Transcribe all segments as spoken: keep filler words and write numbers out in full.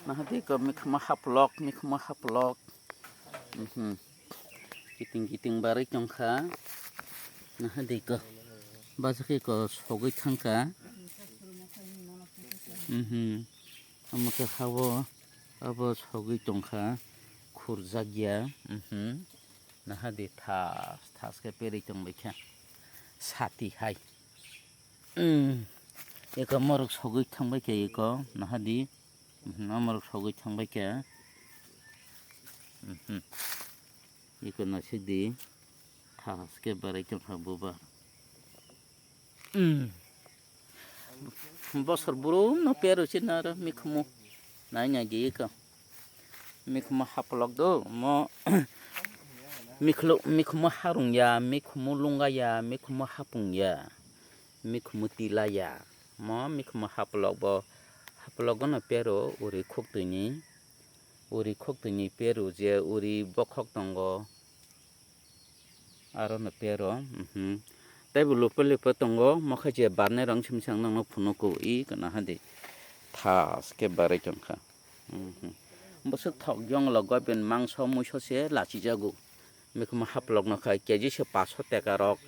Nahadi ko mikhumo haplok, mikhumo haplok. Mhm. Kiting kiting barwi tongkha. Nahadi ko. Bajak ko sogwi thangkha. Mhm. Omo khe hao abo sogwi tongkha. Khurjak ya. Mhm. Nahadi thas thas khe perwi tongbaikha. Sati hai. Mm. Eko morok sogwi thangbai khe eko nahadi. Mhm, o morok sogwi thangbai khe. Mhm. Eko naisik di. Thas khe berai tongkha buba. Mm. Bosor brum no pero si naro mikhumu. Nai nai di eko. Mikhumu haplok do mo. Mikhlu-, mikhumu harung ya, mikhumu lunga ya, mikhumu hapung ya. Mikhumu tila ya. Mo mikhumu haplok bo. Haplok no pero uri khuk twi ni. Uri khuk twi ni pero je uri bokhok tongo. Aro no pero, mhm. Tei bo lupo lupo tongo, mokhe je barnai rong sim sang nang no phunuku, i kana hadi. Thas khe barwi tongkha. Mhm. Bwswk thok jonglo goben mangso muiso se lachijago. Mikhumu haplok no khai K G se paso teka rok,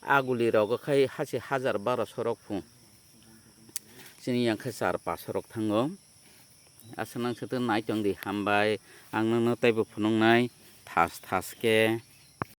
aguli rogo khai hase hajar baroso rok phu. Chini yang khe char paso rok thango. Asa nang se to nai tong di hambai, ang nang no tei bo phunuk nai thas thas khe.